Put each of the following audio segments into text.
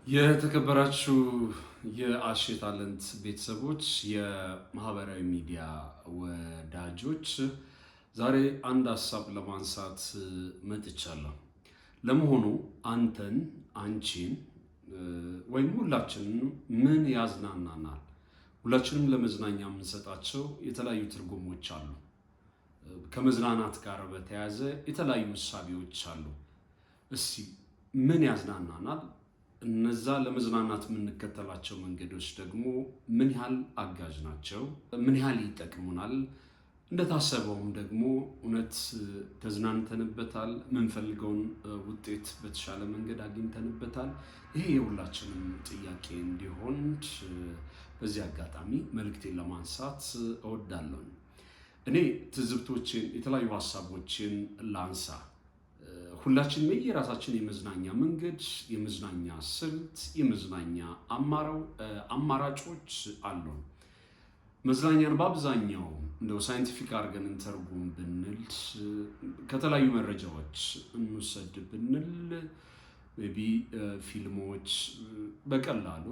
የተከበራችሁ የአሼ ታለንት ቤተሰቦች፣ የማህበራዊ ሚዲያ ወዳጆች፣ ዛሬ አንድ ሀሳብ ለማንሳት መጥቻለሁ። ለመሆኑ አንተን፣ አንቺን ወይም ሁላችንም ምን ያዝናናናል? ሁላችንም ለመዝናኛ የምንሰጣቸው የተለያዩ ትርጉሞች አሉ። ከመዝናናት ጋር በተያያዘ የተለያዩ እሳቤዎች አሉ። እስቲ ምን ያዝናናናል? እነዛ ለመዝናናት የምንከተላቸው መንገዶች ደግሞ ምን ያህል አጋዥ ናቸው? ምን ያህል ይጠቅሙናል? እንደታሰበውም ደግሞ እውነት ተዝናንተንበታል? የምንፈልገውን ውጤት በተሻለ መንገድ አግኝተንበታል? ይሄ የሁላችንም ጥያቄ እንዲሆን በዚህ አጋጣሚ መልእክቴን ለማንሳት እወዳለሁ። እኔ ትዝብቶችን፣ የተለያዩ ሀሳቦችን ላንሳ። ሁላችንም የየራሳችን የመዝናኛ መንገድ፣ የመዝናኛ ስልት፣ የመዝናኛ አማራጮች አሉን። መዝናኛን በአብዛኛው እንደው scientific አድርገን እንተርጉም ብንል፣ ከተለያዩ መረጃዎች እንውሰድ ብንል፣ maybe ፊልሞች በቀላሉ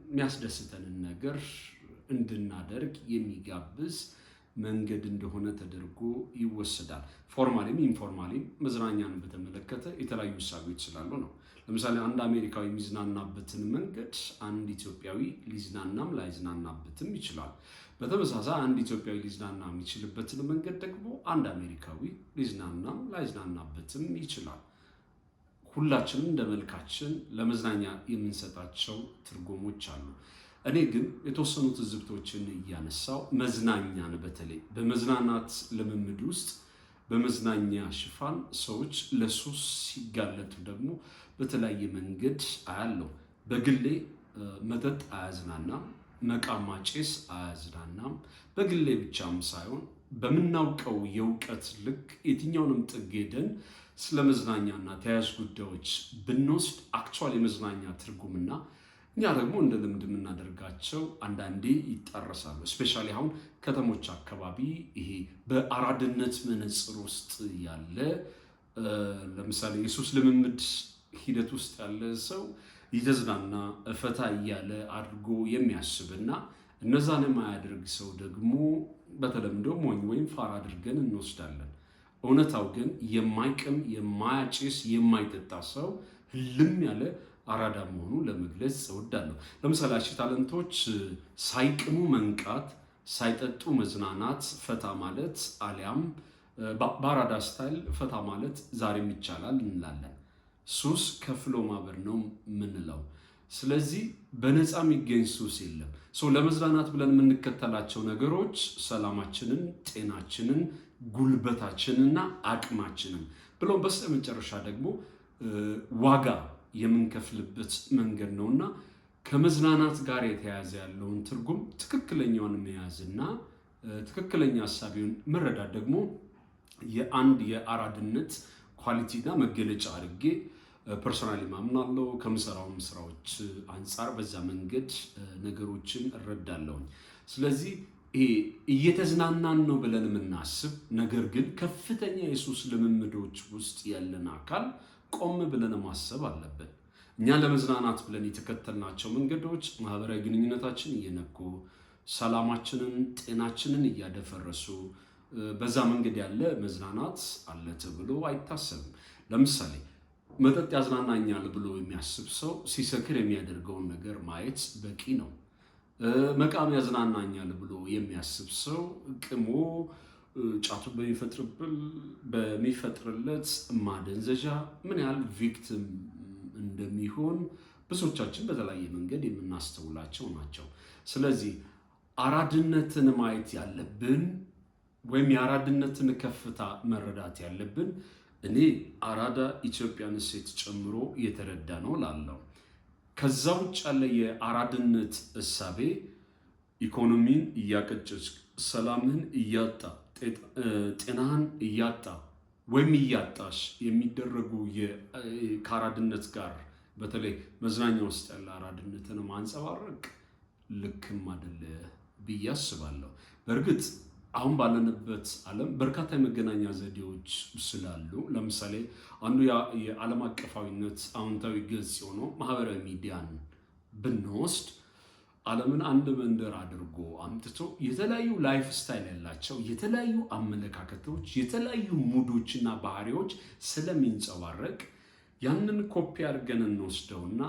የሚያስደስተንን ነገር እንድናደርግ የሚጋብዝ መንገድ እንደሆነ ተደርጎ ይወሰዳል። Formally ም informally ም መዝናኛን በተመለከተ የተለያዩ እሳቤዎች ስላሉ ነው። ለምሳሌ አንድ አሜሪካዊ የሚዝናናበትን መንገድ አንድ ኢትዮጵያዊ ሊዝናናም ላይዝናናበትም ይችላል። በተመሳሳይ አንድ ኢትዮጵያዊ ሊዝናና የሚችልበትን መንገድ ደግሞ አንድ አሜሪካዊ ሊዝናናም ላይዝናናበትም ይችላል። ሁላችንም እንደ መልካችን ለመዝናኛ የምንሰጣቸው ትርጉሞች አሉ። እኔ ግን የተወሰኑ ትዝብቶችን እያነሳው መዝናኛን በተለይ በመዝናናት ልምምድ ውስጥ በመዝናኛ ሽፋን ሰዎች ለሱስ ሲጋለጡ ደግሞ በተለያየ መንገድ አያለው። በግሌ መጠጥ አያዝናናም፣ መቃም ማጨስ አያዝናናም። በግሌ ብቻም ሳይሆን በምናውቀው የእውቀት ልክ የትኛውንም ጥግ ሄደን ስለ መዝናኛና ተያያዥ ጉዳዮች ብንወስድ actual የመዝናኛ ትርጉምና እኛ ደግሞ እንደ ልምድ የምናደርጋቸው አንዳንዴ ይጣረሳሉ። Especially አሁን ከተሞች አካባቢ ይሄ በአራድነት መነጽር ውስጥ ያለ፣ ለምሳሌ የሱስ ልምምድ ሂደት ውስጥ ያለ ሰው እየተዝናና ፈታ እያለ አድርጎ የሚያስብና እነዛን የማያደርግ ሰው ደግሞ በተለምዶ ሞኝ ወይም ፋራ አድርገን እንወስዳለን። እውነታው ግን የማይቅም፣ የማያጭስ፣ የማይጠጣ ሰው ህልም ያለ አራዳ መሆኑ ለመግለጽ እወዳለሁ። ለምሳሌ አሺ ታለንቶች ሳይቅሙ መንቃት፣ ሳይጠጡ መዝናናት፣ ፈታ ማለት አሊያም በአራዳ style ፈታ ማለት ዛሬም ይቻላል እንላለን። ሱስ ከፍሎ ማበር ነው የምንለው። ስለዚህ በነፃ የሚገኝ ሱስ የለም። So ለመዝናናት ብለን የምንከተላቸው ነገሮች ሰላማችንን፣ ጤናችንን፣ ጉልበታችንና አቅማችንን ብሎም በስተመጨረሻ ደግሞ ዋጋ የምንከፍልበት መንገድ ነውና ከመዝናናት ጋር የተያያዘ ያለውን ትርጉም ትክክለኛውን መያዝና ትክክለኛ ሀሳቢውን መረዳት ደግሞ የአንድ የአራድነት quality ና መገለጫ አድርጌ personally ማምናለው። ከምሰራውም ስራዎች አንጻር በዛ መንገድ ነገሮችን እረዳለሁኝ። ስለዚህ ይሄ እየተዝናናን ነው ብለን የምናስብ ነገር ግን ከፍተኛ የሱስ ልምምዶች ውስጥ ያለን አካል ቆም ብለን ማሰብ አለብን። እኛ ለመዝናናት ብለን የተከተልናቸው መንገዶች ማህበራዊ ግንኙነታችን እየነኩ፣ ሰላማችንን፣ ጤናችንን እያደፈረሱ በዛ መንገድ ያለ መዝናናት አለ ተብሎ አይታሰብም። ለምሳሌ መጠጥ ያዝናናኛል ብሎ የሚያስብ ሰው ሲሰክር የሚያደርገውን ነገር ማየት በቂ ነው። መቃም ያዝናናኛል ብሎ የሚያስብ ሰው ቅሞ ጫቱ በሚፈጥርለት ማደንዘዣ ምን ያህል victim እንደሚሆን ብዙዎቻችን በተለያየ መንገድ የምናስተውላቸው ናቸው። ስለዚህ አራድነትን ማየት ያለብን ወይም የአራድነትን ከፍታ መረዳት ያለብን እኔ አራዳ ኢትዮጵያን እሴት ጨምሮ የተረዳ ነው ላለው። ከዛ ውጭ ያለ የአራድነት እሳቤ ኢኮኖሚን እያቀጨጭ፣ ሰላምህን እያጣ፣ ጤናህን እያጣ ወይም እያጣሽ የሚደረጉ ከአራድነት ጋር በተለይ መዝናኛ ውስጥ ያለ አራድነትን ማንጸባረቅ ልክም አይደለ ብዬ አስባለሁ። በእርግጥ አሁን ባለንበት ዓለም በርካታ የመገናኛ ዘዴዎች ስላሉ፣ ለምሳሌ አንዱ የዓለም አቀፋዊነት አዎንታዊ ገጽ የሆነው ማህበራዊ ሚዲያን ብንወስድ፣ ዓለምን አንድ መንደር አድርጎ አምጥቶ የተለያዩ lifestyle ያላቸው፣ የተለያዩ አመለካከቶች፣ የተለያዩ mood ኦችና ባህሪዎች ስለሚንጸባረቅ ያንን ኮፒ አድርገን እንወስደውና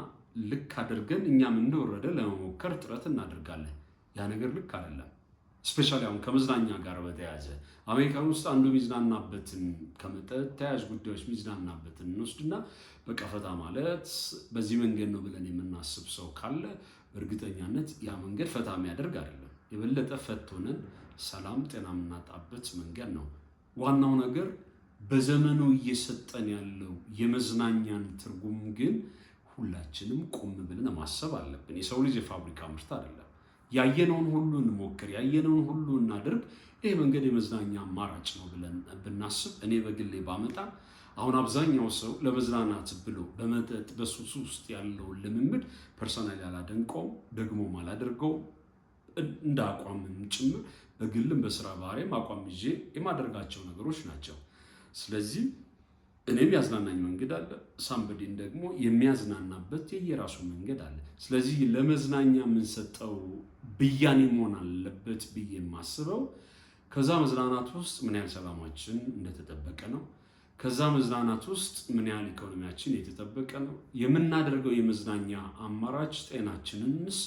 ልክ አድርገን እኛም እንደወረደ ለመሞከር ጥረት እናደርጋለን። ያ ነገር ልክ አይደለም። Especially አሁን ከመዝናኛ ጋር በተያያዘ አሜሪካን ውስጥ አንዱ የሚዝናናበትን፣ ከመጠጥ ተያያዥ ጉዳዮች የሚዝናናበትን እንወስድና በቃ ፈታ ማለት በዚህ መንገድ ነው ብለን የምናስብ ሰው ካለ በእርግጠኛነት ያ መንገድ ፈታ የሚያደርግ አይደለም። የበለጠ ፈት ሆነን ሰላም፣ ጤና የምናጣበት መንገድ ነው። ዋናው ነገር በዘመኑ እየሰጠን ያለው የመዝናኛን ትርጉም ግን ሁላችንም ቆም ብለን ማሰብ አለብን። የሰው ልጅ የፋብሪካ ምርት አይደለም። ያየነውን ሁሉ እንሞክር፣ ያየነውን ሁሉ እናድርግ፣ ይህ መንገድ የመዝናኛ አማራጭ ነው ብለን ብናስብ፣ እኔ በግሌ ባመጣ አሁን አብዛኛው ሰው ለመዝናናት ብሎ በመጠጥ በሱስ ውስጥ ያለውን ልምምድ personally አላደንቀውም፣ ደግሞም አላደርገውም። እንደ አቋምም ጭምር በግልም በስራ ባህሪም አቋም ይዤ የማደርጋቸው ነገሮች ናቸው። ስለዚህ እኔም ያዝናናኝ መንገድ አለ፣ somebody ን ደግሞ የሚያዝናናበት የየራሱ መንገድ አለ። ስለዚህ ለመዝናኛ የምንሰጠው ብያኔ መሆን አለበት ብዬ የማስበው ከዛ መዝናናት ውስጥ ምን ያህል ሰላማችን እንደተጠበቀ ነው። ከዛ መዝናናት ውስጥ ምን ያህል ኢኮኖሚያችን የተጠበቀ ነው። የምናደርገው የመዝናኛ አማራጭ ጤናችንንስ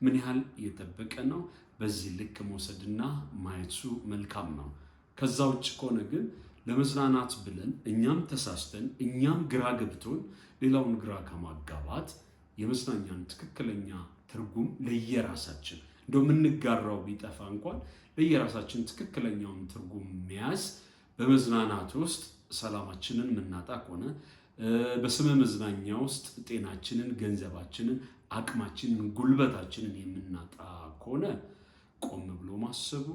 ምን ያህል እየጠበቀ ነው። በዚህ ልክ መውሰድና ማየቱ መልካም ነው። ከዛ ውጭ ከሆነ ግን ለመዝናናት ብለን እኛም ተሳስተን፣ እኛም ግራ ገብቶን ሌላውን ግራ ከማጋባት የመዝናኛን ትክክለኛ ትርጉም ለየራሳችን እንደው የምንጋራው ቢጠፋ እንኳን ለየራሳችን ትክክለኛውን ትርጉም መያዝ፣ በመዝናናት ውስጥ ሰላማችንን የምናጣ ከሆነ፣ በስመ መዝናኛ ውስጥ ጤናችንን፣ ገንዘባችንን፣ አቅማችንን፣ ጉልበታችንን የምናጣ ከሆነ ቆም ብሎ ማሰቡ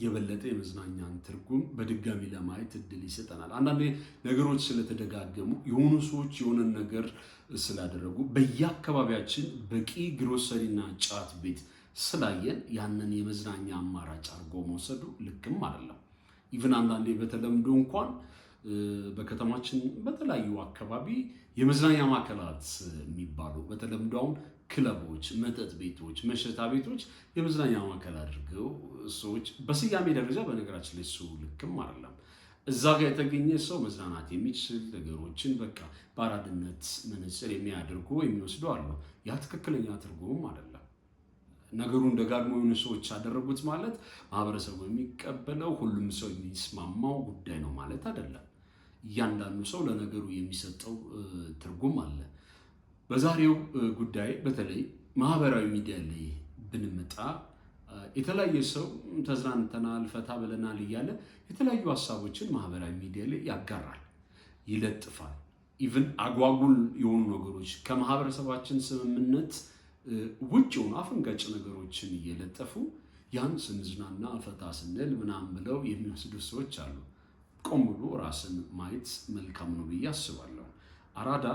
የበለጠ የመዝናኛን ትርጉም በድጋሚ ለማየት እድል ይሰጠናል። አንዳንዴ ነገሮች ስለተደጋገሙ፣ የሆኑ ሰዎች የሆነን ነገር ስላደረጉ፣ በየአካባቢያችን በቂ ግሮሰሪና ጫት ቤት ስላየን ያንን የመዝናኛ አማራጭ አድርጎ መውሰዱ ልክም አይደለም። Even አንዳንዴ በተለምዶ እንኳን በከተማችን በተለያዩ አካባቢ የመዝናኛ ማዕከላት የሚባሉ፣ በተለምዶ አሁን ክለቦች፣ መጠጥ ቤቶች፣ መሸታ ቤቶች የመዝናኛ ማዕከል አድርገው ሰዎች በስያሜ ደረጃ፣ በነገራችን ላይ እሱ ልክም አይደለም። እዛ ጋር የተገኘ ሰው መዝናናት የሚችል ነገሮችን በቃ በአራድነት መነጽር የሚያደርጉ የሚወስዱ አሉ። ያ ትክክለኛ ትርጉም አይደለም። ነገሩን ደጋግሞ የሆኑ ሰዎች ያደረጉት ማለት ማህበረሰቡ የሚቀበለው፣ ሁሉም ሰው የሚስማማው ጉዳይ ነው ማለት አይደለም። እያንዳንዱ ሰው ለነገሩ የሚሰጠው ትርጉም አለ። በዛሬው ጉዳይ በተለይ ማህበራዊ ሚዲያ ላይ ብንመጣ የተለያየ ሰው ተዝናንተናል፣ ፈታ ብለናል እያለ የተለያዩ ሀሳቦችን ማህበራዊ ሚዲያ ላይ ያጋራል፣ ይለጥፋል። Even አጓጉል የሆኑ ነገሮች፣ ከማህበረሰባችን ስምምነት ውጭ የሆኑ አፈንጋጭ ነገሮችን እየለጠፉ ያን ስንዝናና ፈታ ስንል ምናምን ብለው የሚወስዱ ሰዎች አሉ። ቆም ብሎ ራስን ማየት መልካም ነው ብዬ አስባለሁ። አራዳ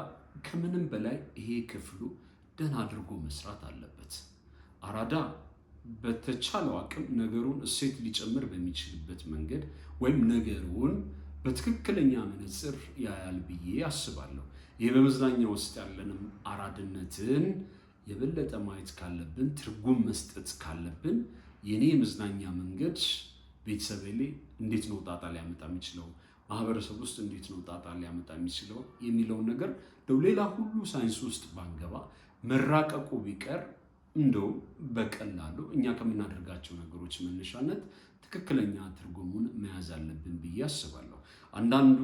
ከምንም በላይ ይሄ ክፍሉ ደህና አድርጎ መስራት አለበት። አራዳ በተቻለው አቅም ነገሩን እሴት ሊጨምር በሚችልበት መንገድ ወይም ነገሩን በትክክለኛ መነጽር ያያል ብዬ አስባለሁ። ይህ በመዝናኛ ውስጥ ያለንም አራድነትን የበለጠ ማየት ካለብን፣ ትርጉም መስጠት ካለብን፣ የኔ የመዝናኛ መንገድ ቤተሰቤ ላይ እንዴት ነው ጣጣ ሊያመጣ የሚችለው፣ ማህበረሰብ ውስጥ እንዴት ነው ጣጣ ሊያመጣ የሚችለው የሚለውን ነገር እንደው ሌላ ሁሉ ሳይንስ ውስጥ ባንገባ፣ መራቀቁ ቢቀር እንደው በቀላሉ እኛ ከምናደርጋቸው ነገሮች መነሻነት ትክክለኛ ትርጉሙን መያዝ አለብን ብዬ አስባለሁ። አንዳንዱ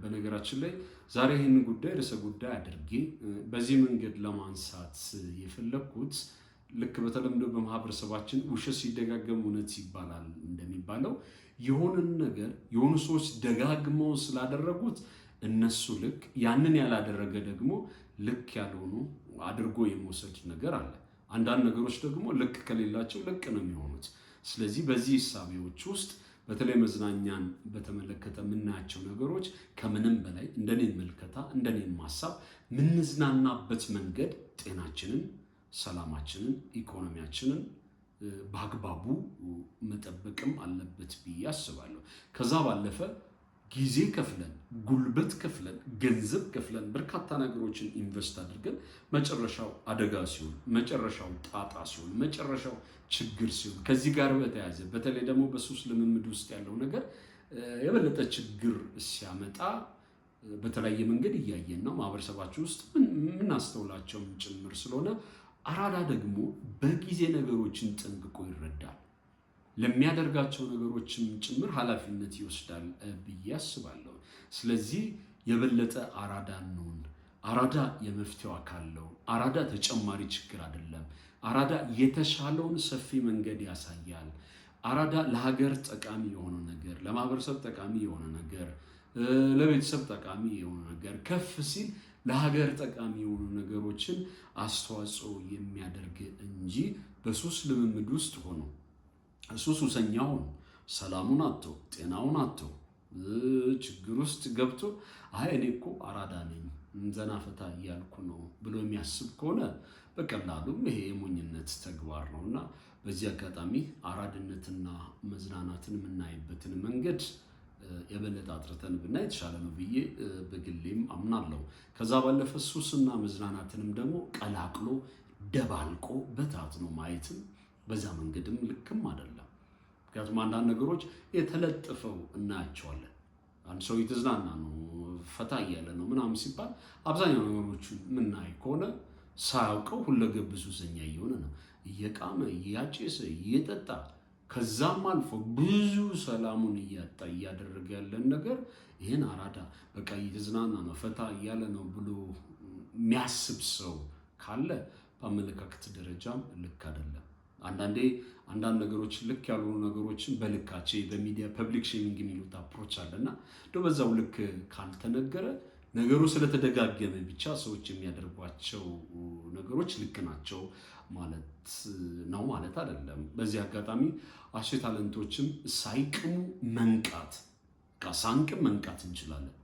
በነገራችን ላይ ዛሬ ይህን ጉዳይ ርዕሰ ጉዳይ አድርጌ በዚህ መንገድ ለማንሳት የፈለግኩት ልክ በተለምዶ በማህበረሰባችን ውሸት ሲደጋገም እውነት ይባላል እንደሚባለው፣ የሆነን ነገር የሆኑ ሰዎች ደጋግመው ስላደረጉት እነሱ ልክ፣ ያንን ያላደረገ ደግሞ ልክ ያልሆኑ አድርጎ የመውሰድ ነገር አለ። አንዳንድ ነገሮች ደግሞ ልክ ከሌላቸው ልቅ ነው የሚሆኑት። ስለዚህ በዚህ እሳቤዎች ውስጥ በተለይ መዝናኛን በተመለከተ የምናያቸው ነገሮች ከምንም በላይ እንደኔ ምልከታ፣ እንደኔ ሀሳብ የምንዝናናበት መንገድ ጤናችንን፣ ሰላማችንን፣ ኢኮኖሚያችንን በአግባቡ መጠበቅም አለበት ብዬ አስባለሁ። ከዛ ባለፈ ጊዜ ከፍለን፣ ጉልበት ከፍለን፣ ገንዘብ ከፍለን፣ በርካታ ነገሮችን invest አድርገን መጨረሻው አደጋ ሲሆን፣ መጨረሻው ጣጣ ሲሆን፣ መጨረሻው ችግር ሲሆን፣ ከዚህ ጋር በተያያዘ በተለይ ደግሞ በሱስ ልምምድ ውስጥ ያለው ነገር የበለጠ ችግር ሲያመጣ በተለያየ መንገድ እያየን ነው። ማህበረሰባችን ውስጥ የምናስተውላቸውም ጭምር ስለሆነ አራዳ ደግሞ በጊዜ ነገሮችን ጠንቅቆ ይረዳል። ለሚያደርጋቸው ነገሮችም ጭምር ኃላፊነት ይወስዳል ብዬ አስባለሁ። ስለዚህ የበለጠ አራዳ እንሁን። አራዳ የመፍትሄው አካል ነው። አራዳ ተጨማሪ ችግር አይደለም። አራዳ የተሻለውን ሰፊ መንገድ ያሳያል። አራዳ ለሀገር ጠቃሚ የሆነ ነገር፣ ለማህበረሰብ ጠቃሚ የሆነ ነገር፣ ለቤተሰብ ጠቃሚ የሆነ ነገር፣ ከፍ ሲል ለሀገር ጠቃሚ የሆኑ ነገሮችን አስተዋጽኦ የሚያደርግ እንጂ በሱስ ልምምድ ውስጥ ሆኖ ሱሰኛ ሆኖ ሰላሙን አጥቶ ጤናውን አጥቶ ችግር ውስጥ ገብቶ አይ እኔ እኮ አራዳ ነኝ ዘና ፈታ እያልኩ ነው ብሎ የሚያስብ ከሆነ በቀላሉም ይሄ የሞኝነት ተግባር ነው። እና በዚህ አጋጣሚ አራድነትና መዝናናትን የምናይበትን መንገድ የበለጠ አጥርተን ብናይ የተሻለ ነው ብዬ በግሌም አምናለሁ። ከዛ ባለፈ ሱስና መዝናናትንም ደግሞ ቀላቅሎ ደባልቆ በታትኖ ማየትም በዛ መንገድም ልክም አይደለም። ምክንያቱም አንዳንድ ነገሮች የተለጥፈው እናያቸዋለን። አንድ ሰው እየተዝናና ነው፣ ፈታ እያለ ነው ምናምን ሲባል አብዛኛው ነገሮቹን የምናይ ከሆነ ሳያውቀው ሁለገብ ሱሰኛ እየሆነ ነው። እየቃመ፣ እያጨሰ፣ እየጠጣ፣ ከዛም አልፎ ብዙ ሰላሙን እያጣ እያደረገ ያለን ነገር ይህን አራዳ በቃ እየተዝናና ነው ፈታ እያለ ነው ብሎ የሚያስብ ሰው ካለ በአመለካከት ደረጃም ልክ አይደለም። አንዳንዴ አንዳንድ ነገሮች ልክ ያልሆኑ ነገሮችን በልካቸው በሚዲያ public shaming የሚሉት approach አለና እንደው በዛው ልክ ካልተነገረ ነገሩ ስለተደጋገመ ብቻ ሰዎች የሚያደርጓቸው ነገሮች ልክ ናቸው ማለት ነው ማለት አይደለም። በዚህ አጋጣሚ አሼ ታለንቶችም ሳይቅሙ መንቃት፣ ሳንቅም መንቃት እንችላለን።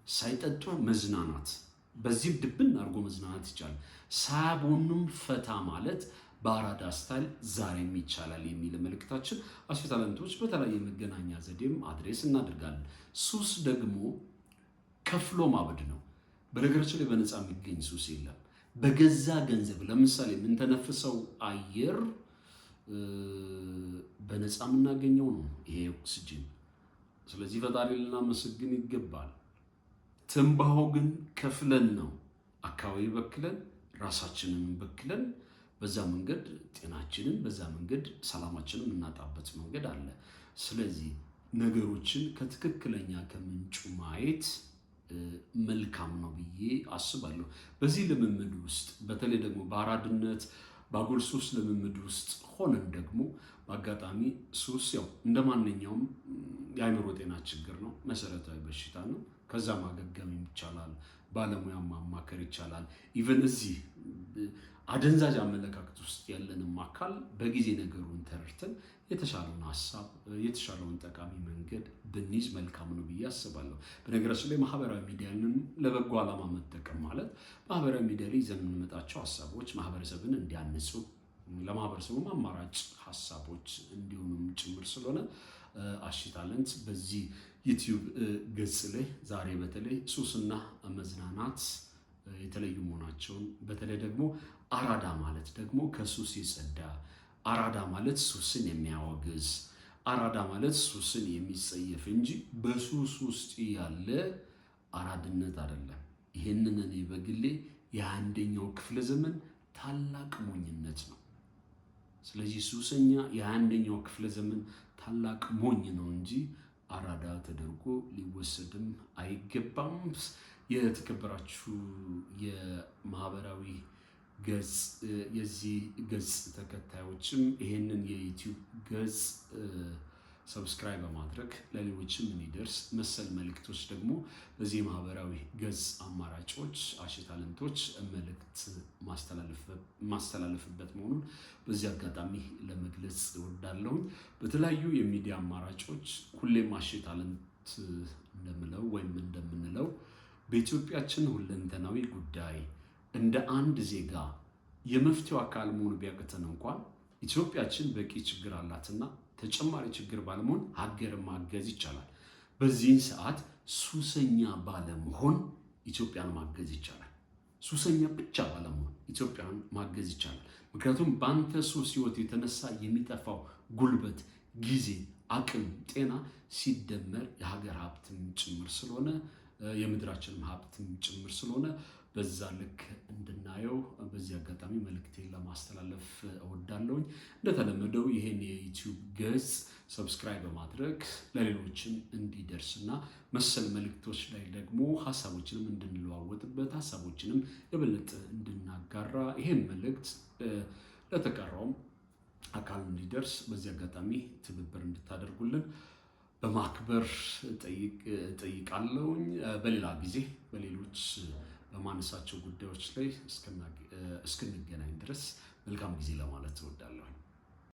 ሳይጠጡ መዝናናት፣ በዚህም ድብን አድርጎ መዝናናት ይቻላል። ሳያቦኑም ፈታ ማለት በአራዳ style ዛሬም ይቻላል የሚል መልእክታችን አሼ ታለንቶች በተለያየ መገናኛ ዘዴም address እናደርጋለን። ሱስ ደግሞ ከፍሎ ማበድ ነው። በነገራችን ላይ በነፃ የሚገኝ ሱስ የለም። በገዛ ገንዘብ ለምሳሌ የምንተነፍሰው አየር በነፃ የምናገኘው ነው፣ ይሄ ኦክስጅን። ስለዚህ ፈጣሪ ልናመሰግን ይገባል። ትንባሆ ግን ከፍለን ነው፣ አካባቢ በክለን፣ ራሳችንን በክለን፣ በዛ መንገድ ጤናችንን፣ በዛ መንገድ ሰላማችንን የምናጣበት መንገድ አለ። ስለዚህ ነገሮችን ከትክክለኛ ከምንጩ ማየት መልካም ነው ብዬ አስባለሁ። በዚህ ልምምድ ውስጥ በተለይ ደግሞ በአራድነት በአጉል ሱስ ልምምድ ውስጥ ሆነን ደግሞ በአጋጣሚ ሱስ ያው እንደ ማንኛውም የአእምሮ ጤና ችግር ነው፣ መሰረታዊ በሽታ ነው። ከዛ ማገገም ይቻላል፣ ባለሙያ ማማከር ይቻላል። Even እዚህ አደንዛዥ አመለካከት ውስጥ ያለንም አካል በጊዜ ነገሩን ተረድተን የተሻለውን ሀሳብ የተሻለውን ጠቃሚ መንገድ ብንይዝ መልካም ነው ብዬ አስባለሁ። በነገራችን ላይ ማህበራዊ ሚዲያንም ለበጎ ዓላማ መጠቀም ማለት ማህበራዊ ሚዲያ ላይ ይዘን የምንመጣቸው ሀሳቦች ማህበረሰብን እንዲያንጹ፣ ለማህበረሰቡም አማራጭ ሀሳቦች እንዲሆኑም ጭምር ስለሆነ አሺ ታለንት በዚህ ዩቲዩብ ገጽ ላይ ዛሬ በተለይ ሱስና መዝናናት የተለዩ መሆናቸውን፣ በተለይ ደግሞ አራዳ ማለት ደግሞ ከሱስ የጸዳ፣ አራዳ ማለት ሱስን የሚያወግዝ፣ አራዳ ማለት ሱስን የሚጸየፍ እንጂ በሱስ ውስጥ ያለ አራድነት አይደለም። ይህንን እኔ በግሌ የ21ኛው ክፍለ ዘመን ታላቅ ሞኝነት ነው። ስለዚህ ሱሰኛ የ21ኛው ክፍለ ዘመን ታላቅ ሞኝ ነው እንጂ አራዳ ተደርጎ ሊወሰድም አይገባም። የተከበራችሁ የማህበራዊ ገጽ የዚህ ገጽ ተከታዮችም ይሄንን የዩቲዩብ ገጽ subscribe በማድረግ ለሌሎችም እንዲደርስ፣ መሰል መልእክቶች ደግሞ በዚህ የማህበራዊ ገጽ አማራጮች አሼ ታለንቶች መልእክት ማስተላለፍበት መሆኑን በዚህ አጋጣሚ ለመግለጽ እወዳለሁኝ። በተለያዩ የሚዲያ አማራጮች ሁሌም አሼ ታለንት እንደምለው ወይም እንደምንለው በኢትዮጵያችን ሁለንተናዊ ጉዳይ እንደ አንድ ዜጋ የመፍትሄው አካል መሆኑ ቢያቅተን እንኳን ኢትዮጵያችን በቂ ችግር አላትና ተጨማሪ ችግር ባለመሆን ሀገር ማገዝ ይቻላል። በዚህን ሰዓት ሱሰኛ ባለመሆን ኢትዮጵያን ማገዝ ይቻላል። ሱሰኛ ብቻ ባለመሆን ኢትዮጵያን ማገዝ ይቻላል። ምክንያቱም በአንተ ሱስ ህይወት የተነሳ የሚጠፋው ጉልበት፣ ጊዜ፣ አቅም፣ ጤና ሲደመር የሀገር ሀብትም ጭምር ስለሆነ፣ የምድራችንም ሀብትም ጭምር ስለሆነ በዛ ልክ እንድናየው በዚህ አጋጣሚ መልእክቴን ለማስተላለፍ እወዳለሁኝ። እንደተለመደው ይህን የ YouTube ገጽ subscribe በማድረግ ለሌሎችም እንዲደርስና መሰል መልእክቶች ላይ ደግሞ ሀሳቦችንም እንድንለዋወጥበት፣ ሀሳቦችንም የበለጠ እንድናጋራ፣ ይሄን መልእክት ለተቀረውም አካል እንዲደርስ በዚህ አጋጣሚ ትብብር እንድታደርጉልን በማክበር እጠይቃለሁኝ። በሌላ ጊዜ በሌሎች በማነሳቸው ጉዳዮች ላይ እስክንገናኝ ድረስ መልካም ጊዜ ለማለት እወዳለሁኝ።